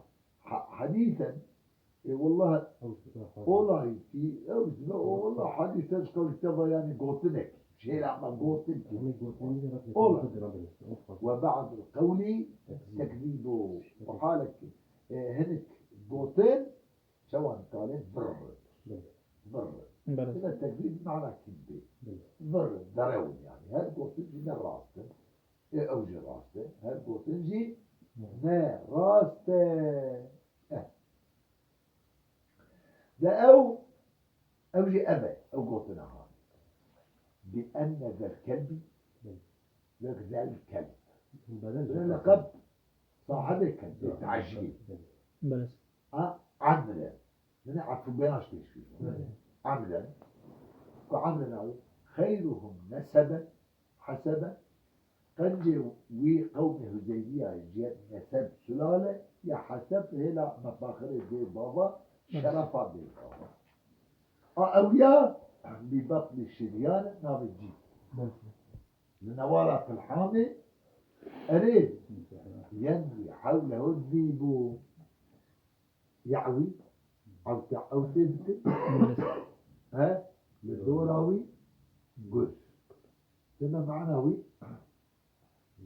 Ha-, hedîsen, e, wallah, olayî kî, ew dibe, o wallah hadîse ji qewl kitaba yani gotinek. Ji hêla me gotin kî. Olay. Ve ba'dul qewlî tekzîbo. Û halek, e, hinek gotin, çawan kalên birr. Birr. Belê. Dibe tekzîb mana kî bê. Birr, derewin yani. Her gotin jî ne rast in. Ê, ew jî rast e. Her gotin jî ne rast e. Eh. De ew, ew jî ev e, ew gotina ha. Bi enne zel kelbî, wek zel kelb. Bine leqeb sahibê kelbê, te'cîl. Belê. A, Amre. Yine atfu beyan teşbih. Belê. Amre. Ku Amre nawi. Xeyruhum neseben, heseben. Qencê wî qewmê Huzeyliya ji neseb, sulale, ya heseb hêla mefaxirê dê bava, şerefa dê bava. A ew ya, bi betlî şiryan navê cî. Li newala Tilhamê, erê, yenrî hewlehu zîbû. Ya'wî, ewte, ewtê dikin. He? Li dora wî gur. Deme mana wî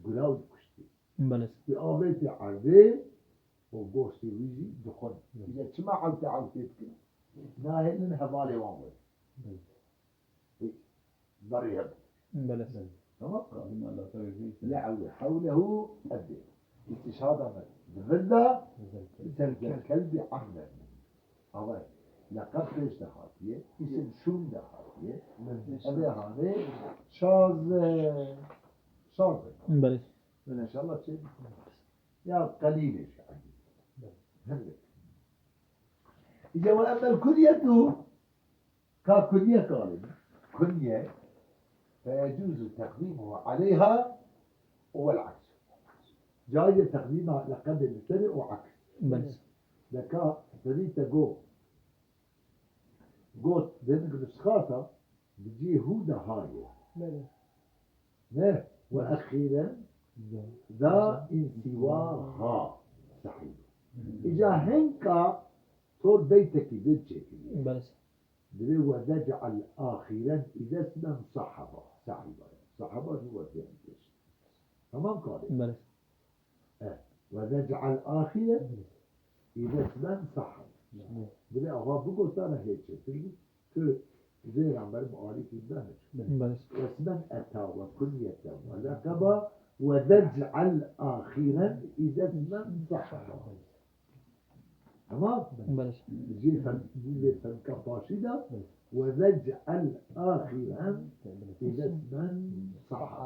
gura wî kuştî. Belê. Wî avêtî erdê û goştê wî jî dixwin. Île çima ewte, ewtê dikin? Nahêlin hevalê wan werin. Belê. Hiç. Berî hev. Belê. Tamam. Ya'wî hewlehu, ev ê. Îstîşhada me di vir de, li ser zel kelbî Amre. Ama leqeb pêş de hatiye, îsim şûn de hatiye. Ev ê hanê şaz, e, şaz e. Belê. Belê, înşallah çê. Ya qelîlê jî. Hindik. Îca ve emmel kunyetu, ka kunye kalê. Kunye, feyecuzu teqdîmuhu aleyha û vel aks. Caiz e teqdîma leqebê li serê û aks. Belê. De ka serî te got, got, denik nusxata, di cihê hû de ha ye. Belê. Ne? Ve exîren da însiwa ha sehîb. Îca hinka tor beytekî din çêkiriye. Belê. Divê ve dec'al axiren îzesmen sahaba. Sahîba. Sahaba jî weziyetî pêş. Tamam kalê. Belê. E, ve nec'al axire îzesmen sahab. Divê ava bigotana hê çêtir bû. Tu zêra merim alîkî dane. Belê. Wesmen eta ve kunyete ve lekeba ve nec'al axiren îzesmen sahaba. Tamam? Belê. Jî fer-, jî vê ferka paşî de, "Ve nec'el ahiren îde ismen sahha."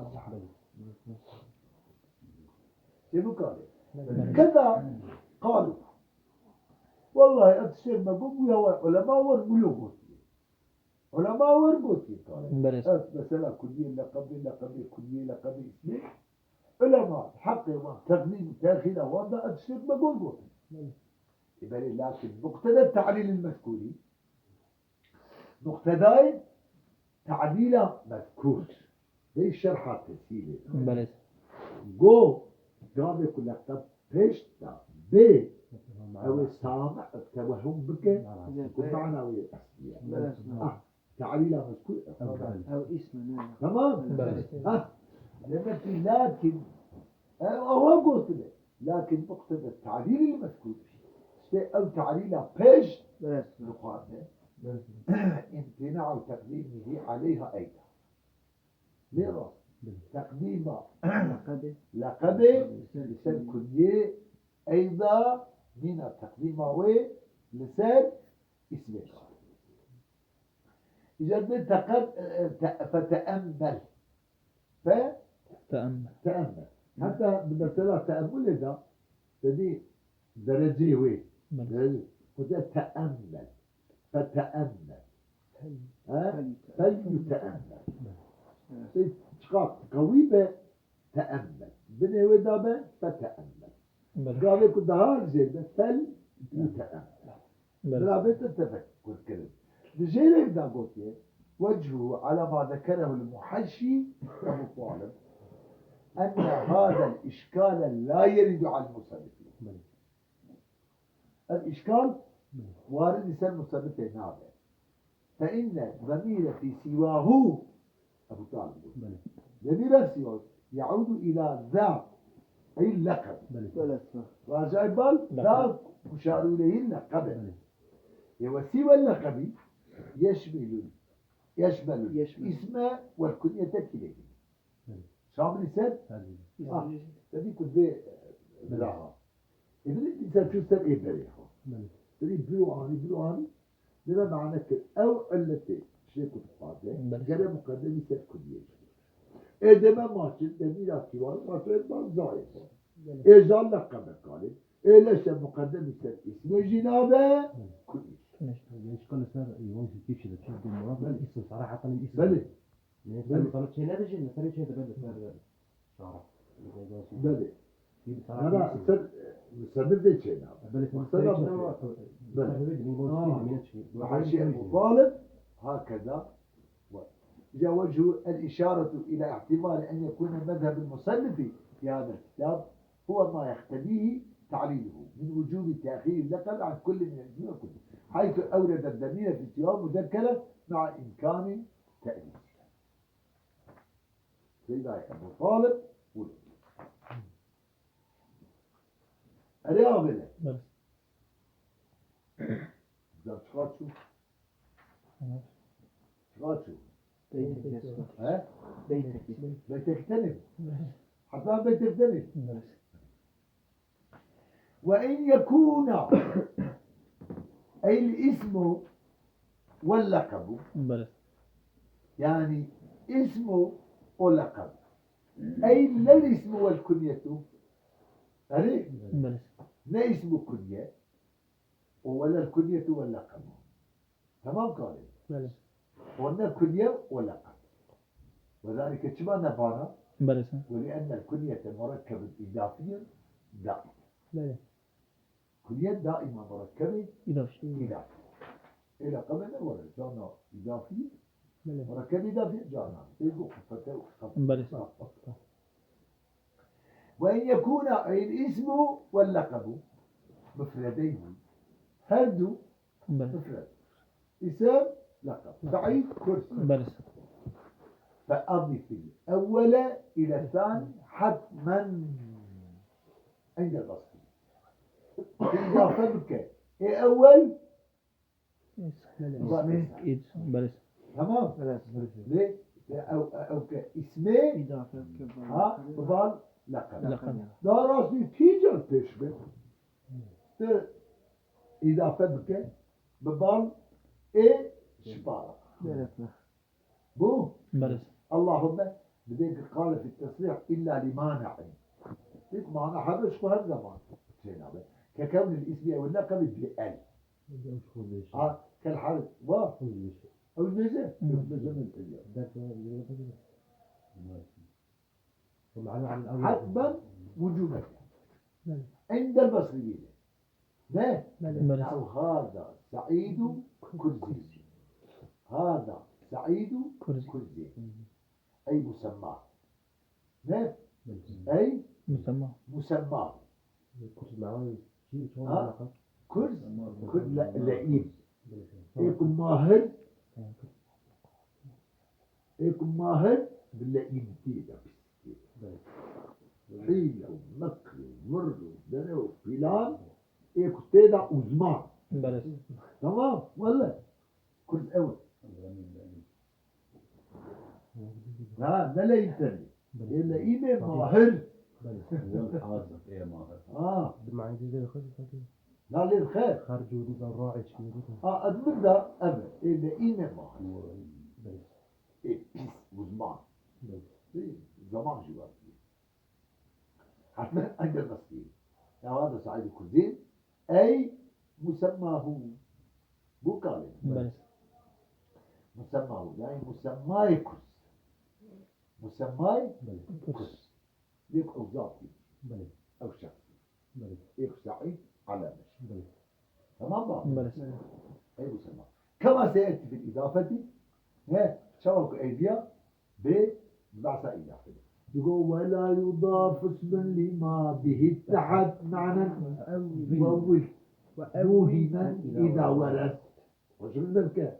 Çê bikarê. Keda qalu. Wellahî, ev tiştê me got, bûya we ulema wer mulo gotiye. Ulema wer gotiye karê. Belê. Ev mesela kunyê, leqebê, leqebê, kunyê, leqebê, ismê. Ulema heqê wan, teqdîm û tehîra wan da ev tiştê me got gotin. Belê. E, belê, lakin muqteda te'lîl mezkûrî. Muqtedayê te'lîla mezkûr. Dey şerha teshîlê. Belê. Go, gavê ku leqeb pêş de bê, ew ê sami tewehum bike, ku mana wê eslî ye. Belê. Ah, te'lîla mezkûr. Ew, ew îsm e, ne? Tamam. Belê. Ah, demek ki lakin, ew, ew gotine. Lakin muqteda te'lîlî mezkûr. Îşte ew te'lîla pêş dixwaze. Belê. İmtina teqdîmî aleyha eyda. Lê rast. Belê. Teqdîma leqebê. Leqebê li ser kunyê eyda, nîna teqdîma wê li ser îsmê. Îcar dê teqed-, e, e, te-, feteemmel. Fe-, Teemmel. Teemmel. Heta di mesela teemmulê de, te dî dereceyê wê. Belê. Derece. Xwedê teemmel. Feteemmel. Fel-, He? Fel-, Fel yuteemmel. Belê. Sey çiqas qewî be, teemmel. Binê wê de be, feteemmel. Belê. Gavê ku daha jêr be, fel yuteemmel. Belê. Bila bête tefekkur kirin. Di jêrek de gotiye, "Vechuhu ala ma zekerehu l-muhaşşî Ebu Talib, enne hadel işkale la yeridu al musannifî." Belê. Ev îşkal waridî ser musennifê nabe. Fe inne zemîre fî sîwahû. Ebu Talib got. Belê. Zemîre sîwahû. Yaudu ila za. Ey leqeb. Belê. Belê. Raca bal za ku şarûleyî leqeb e. Belê. Ê we sîwe leqebî yeşmilul. Yeşmelul. Yeşmelul. Îsme wel kunyete kîlekî. Belê. Şamilî ser? Her jî. Ah, te dî ku vê, e, Belê. Bira ha. Ê, binê dîsa çû ser ê berê ha. Belê. Binê biro anî, biro anî. Dina mane kir. Ew illetê şê ku dixwaze. Belê. Gere muqedemî ser kunyê. Ê deme maçin, demîra kîwan, maçin, ma zayê. Belê. Ê zal leqebe kalê. Ê leşe muqedemî ser îsmê jî nabe. Belê. Kunyê. Kunyê. Yani şu konuda sen, e, onun için kişi de çok duymuyor. Belê. İsim, sarahatan isim. Belê. Belê. Mesela çênebe jî, mesela çênebe de ser şara. Belê. Hana ser, e, musennif de çênebe. Belê, ser çênebe. Belê. Haşiye Ebu Talib, hakeza. Ve, ja vechu el-işaretu ila ihtimali en yekune mezhebul musennifi fi hadel kitab huve ma yeqtedihi ta'liluhu min vucubi tehiri leqeb an kulli min el-ismi ve kulli. Haythu evrede demire fi siwa muzekkere ma'a imkani te'lil. Seydayê Ebu Talib bû. Erê avêne. Belê. Güzel, çiqa çû? Hı. Çiqa çû? Beytek. He? Beytek. Beytek tenê. Belê. Hatta beytek tenê. Belê. Ve in yekûna, ey l-ismu wel leqebu. Belê. Yani ismu û leqeb. Ey lel ismu wel kunyetu. Erê? Belê. Ne ismu kunye. Û welel kunyetu wel leqebu. Tamam karê. Belê. Û ne kunye û leqeb. Ve zalike çima ne vana? Belê. Ve li ennel kunyete murekkebun îdafiyun daîm. Belê. Kunye daîma murekkebê îdafî. Îdafî. Ê leqebê ne were, cana îdafî. Belê. Murekkebê îdafî cana. Ê go fete û xefe. Belê. Ve in yekûna ey l-ismu wel leqebu mufredeyni. Her du Belê. Mufred. İsim, lakab. Lakab. Said, kursi. Belê. Fe adifil evvele ile sani hatmen indel basri. Îdafe bike. Ê ewwel. Belê. Belê. Tamam. Belê. Lê, lê ew, ew ke ismê, îdafe bike, ha, biban lakab. Lakab. Daha rastî kî car pêş be. Te îdafe bike bi bal ê şipara. Belê. Bu Belê. Allahümme dibê ki qale fi tesrih illa li mani'in. Biz mana her ji xwe her zaman tênabe. Ke kewnil ismi ew leqebi bi el. Ha, kel harf va. Ew dibêje. Ew dibêje min piriya. Hatmen vücuben. Endel basriyine. Ne? Belê. Belê. Ew hada Saîdu Kurzî. Hada Saîdu Kurzî. Kurzî. Ey musemma. Ne? Ey Musemma. musemma. Kurz mawe çi çon Ha? alaka? Kurz, kurz le- leîm. Ê ku mahir, ê ku mahir bi leîmtî de pîsî. Hîle û mekr û vir û dere û pîlan, ê ku tê de uzman. Belê. Tamam, wele. Kurz ew. Ha, ne leîm tenê. Ê leîmê mahir. Wal hazir ê mahir. Ha, Di mancî de xwe zî la lê xer. Xerc û zerraê çi gotin. Ha, ez min de ev e. Ê leîmê mahir. Ê pîs, uzman. Ê, zaman jî var. Hatmen endel mesî. Ya hada Saîd Kurzî. Ey musemmahu. Bu kalê. Belê. Musemmahu. Yani musemmayê Kurz. Musemmayê Kurz. Lêk ew zaf bî. Belê. Ew şexs. Belê. Ê Saîd Alamiş. Belê. Tamam mı? Belê. Ey musemma. Kema seyeti fil idafeti. Ne? Çawa ku ey diya. Bê. Basa idafeti. Digo ve la yudaf ismen lima bihi tehat manen. Ve evvil. Muhimen ida weret. Hoşum derke.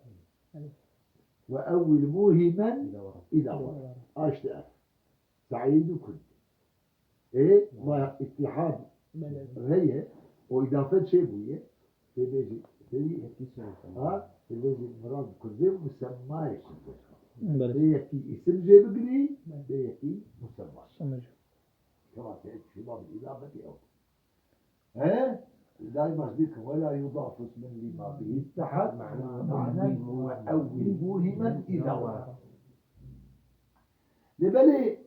Ve evvil muhimen ida weret. Aşte. Saîd û Kurd. Ê, ma îtîhad heye, o îdafe çêbûye, tê bêjî, tê bêjî, ha, tê bêjî Mirad Kurdê musemmayê Kurdê. Tê Belê. yekî îsim jê bigirî, tê yekî musemma. Sonucu. Kema te şûma bi îdafetî ew. He? Daîma dî ki wela yudaf ismen lima bihi tehat ma'na ve evvil muhimen ida wara. Lê belê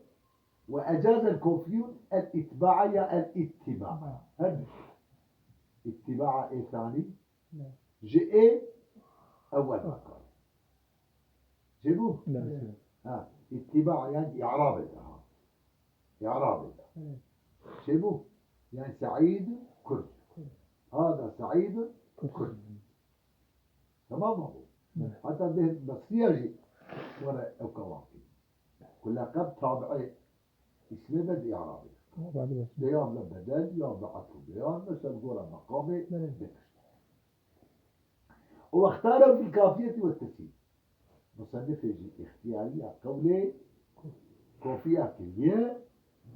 ve ecazel kofiyun el itba'a ya el ittiba. Her du. İttiba'a ê thanî ji ê ewwel ve kar. Çêbû? Belê. Ha, ittiba yani i'rabê de ha. I'rabê de. Çêbû? Yani Saîd Kurd. Hada Saîd Kurd. Tamam mı bu? Hatta de Basriya jî were ew kawakî. Ku leqeb tabi'ê ismê de di i'rabê. Beyan le bedel ya bi atf beyan mesela gora meqamê dikir. Û wextara fil kafiyeti ve tesîl. Musennifê jî îxtiyariya qewlê kofiya kiriye,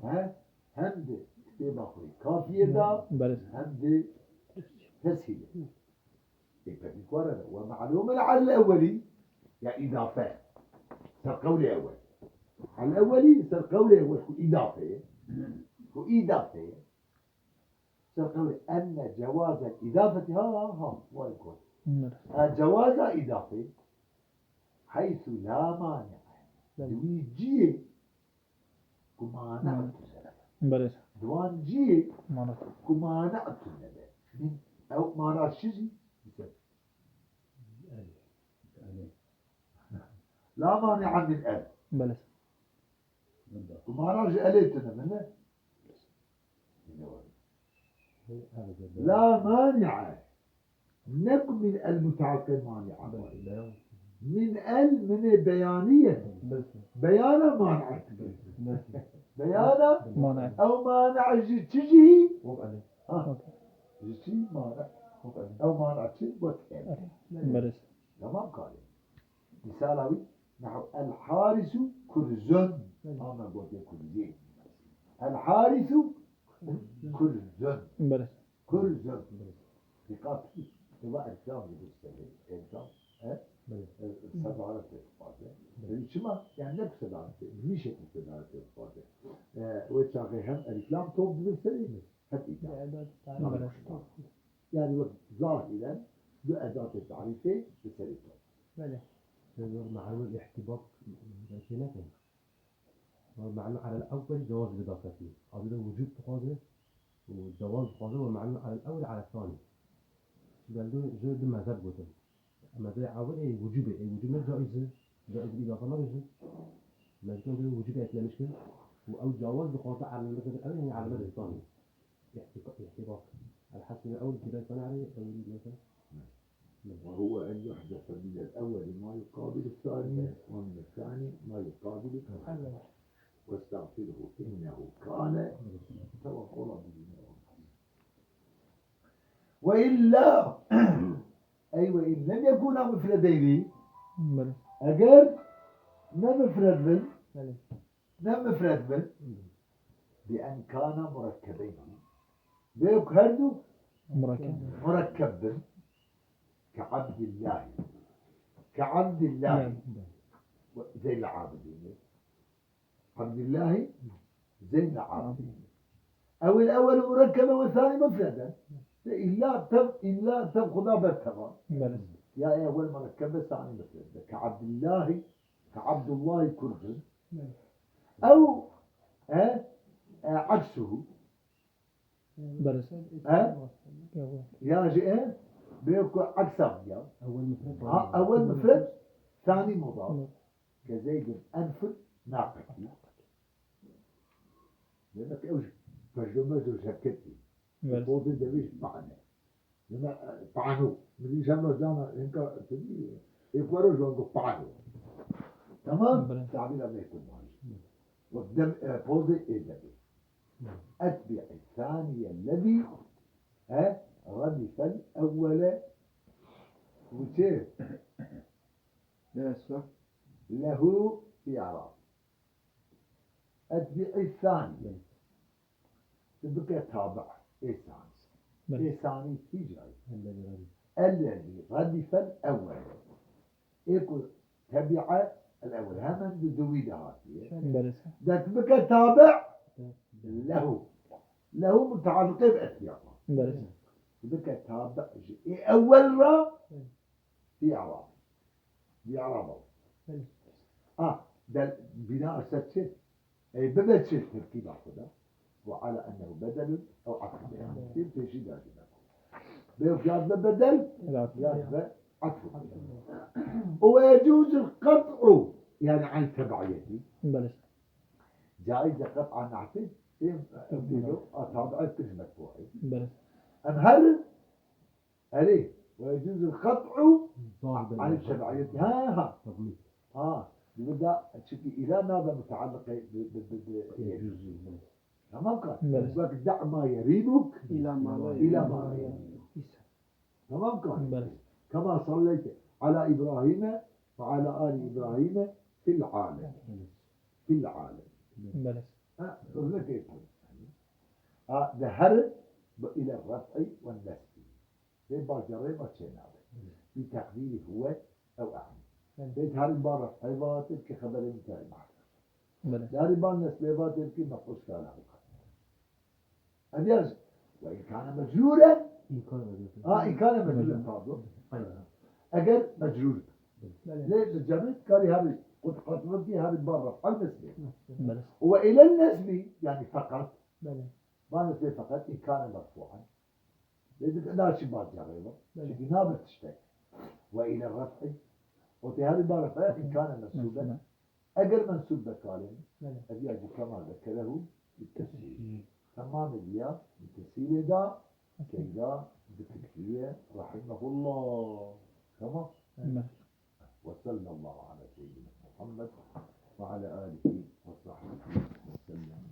he, hem di kitêba xwe yê kafiyê de, Belê. Hem di teshîlê. Ê pekî ku were ve. Ve me'lûm el al ewwelî, ya îdafe. Ser qewlê ewwel. Al ewwelî, ser qewlê ewwel ku îdafe ye. Ku îdafe ye. Ser qewlê enne cewazel îdafeti ha, ha, ha, vay got. Belê. Ha, cewaza îdafe. Heysu la mani'e. Di wî ciyê ku mana tune be. Belê. Di wan ciyê Mana. ku mana tune be. Min ew mana çi jî? La mani'e min el. Belê. Ku mana ji elê tune be, ne? La mani'e. Ne ku min el muteaqqe mani'e. Min el minê beyaniye. Beyana mani'e. Beyana Mana. ew mani'e ji çi jî? Ha. Ji çi mani'e? Ew mani'e çi? Got el. Belê. Tamam kalê. Misala wî, nehu el harisu kurzun. Ama gotê kurzî. El harisu kurzun. Belê. Kurzun. Dikkat. Eva erkan gibi sebebi. Erkan. He? E, sedaret etmez. Çima? Yani ne sedaret? Ne şekil sedaret etmez? E, ve çağı hem erkan top gibi sebebi. Hep idare. Yani bak, Zahiren du edatê tarîfê bi serê xwe. Belê. Me'nul ihtibak belkî nekin. Me'nul alel ewwel cewaz li daketî. Azî de wicûb dixwaze û cewaz dixwaze ve me'nul alel ewwel alel thani. Belê ji du mezheb gotin. Mezhebê ewwel ê wicûbê, ê wicûb ne caiz e. Caiz îdafe nabêjin. Mezhebê wicûbê eklemiş kir. Û ew cewaz dixwaze alel mezhebê ewwel, yani alel mezhebê thani. احتباك. على حسب الأول كده كان عليه أول مثلا. وهو أن يحذف من الأول ما يقابل الثاني، ومن الثاني ما يقابل الأول. واستغفره إنه كان توابا. وإلا، أي وإن لم يكونا مفردين، Belê. Eger ne mufred bin, Belê. ne mufred bin, بأن كانا مركبين. Bê ku her du Murekkeb. murekkeb bin. كعبد الله. كعبد الله. Belê. Zeyn el Abidin. عبد الله زين العابدين. أو الأول مركبة والثاني مفردة. إلا تب-، إلا تب خدا بتبع. Belê. يا أول مركبة ثاني مفردة. كعبد الله، كعبد الله كرد. Belê. أو، ها، آه، عكسه. Belê. ها؟ Yawa. يا جي إيه؟ بيكو عكسه يا. أول مفرد. ها، أول مفرد، ثاني مضاف. Hı. كزيد أنف ناقتي. Demek ew ji pejdomê ji hevketî. Evet. Pozê devê ji pahne. Dema, e, pahno. Min dî şem rojana hinka tedî, ê ku roj wan got pahno. Tamam? Evet. Tabîra me ku wan. Wek dem, e, pozê ê devê. Etbi'i thaniye lezî, e, radifel ewwele. Bu çi? Ne esla? Lehu fi i'rab. Etbi'i thaniye. Tu bike tabi' ê sanî. Belê. Ê sanî kî carî? Ellezî radîf. Ellezî radîfel ewwel. Ê ku tebi'e el ewwel. Hemen di duwî de hatiye. Belê. De tu bike tabi' lehu. Lehu mutealliqê bi etbi'a. Belê. Tu bike tabi' ji ê ewwel re. Belê. Fi i'rab. Fi i'rab. Belê. Ah, del bina ser çi? Ey bibe çi terkîba xwe de? Ve ala ennehu bedelun ew atfun. Belê. Tê pêşî de dîna. Bê yaz be bedel, Evet. yaz be atfun. Ve yecûzul qat'u, yani an tebi'iyeti. Belê. Caiz e qat'a na'tê, tê, tê, a tabi'et tê ji metbu'ê. Belê. Em her Erê, ve yecûzul qat'u Zahir an tebi'iyeti. Ha, ha. Tabii. Ha, bi da, çünkü ila nabe mutealliqe bi, bi, bi, bi. Yecûz. Tamam kan? Evet. Bak, da' ma yerîbuk Ila ma la ila ma la yerîbuk. Tamam kan? Evet. Kema salleyte ala İbrahim'e ve ala ali İbrahim'e fil alem. Fil alem. Evet. Ha, örnek yapalım. Ha, de her bi ile raf'i ve nesbi. Lê ba cerê ba çênabe. Bi teqdîrî huwe ew e'ni. Belê. Lê herî ba raf'ê va tê ki xeberê min tê mahrûf. Belê. Herî ba nesbê va tê ki mef'ûl kâne ew xeber. Ev ya ji, ve in kâne mecrûren. İn kâne mecrûren. Ha, in kâne mecrûren, Belê. pardon. Aynen. Eger mecrûr. Belê. Lê bi cerê karî herî qut qatmekî herî ba raf'e nesbê. Belê. Ve ile nesbî, yani fakat. Belê. Ba nesbê fakat in kâne merfû'en. Lê dike naçî ba cerê ve. Belê. Çünkü nabe tiştek. Ve ile raf'i. O tê herî ba raf'e in kâne mensûben. Mensûben. Eger mensûb be kalê. Belê. Ev ya jî kema zekerehu bi tesîr. Hı. Temamê diya bi tesîrê da Okey. keyda bi fikrî ye. Rahimehullah. Tamam. Belê. Ve sallallahu ala seyyidina Muhammed ve ala alihi ve sahbihi ve sellem.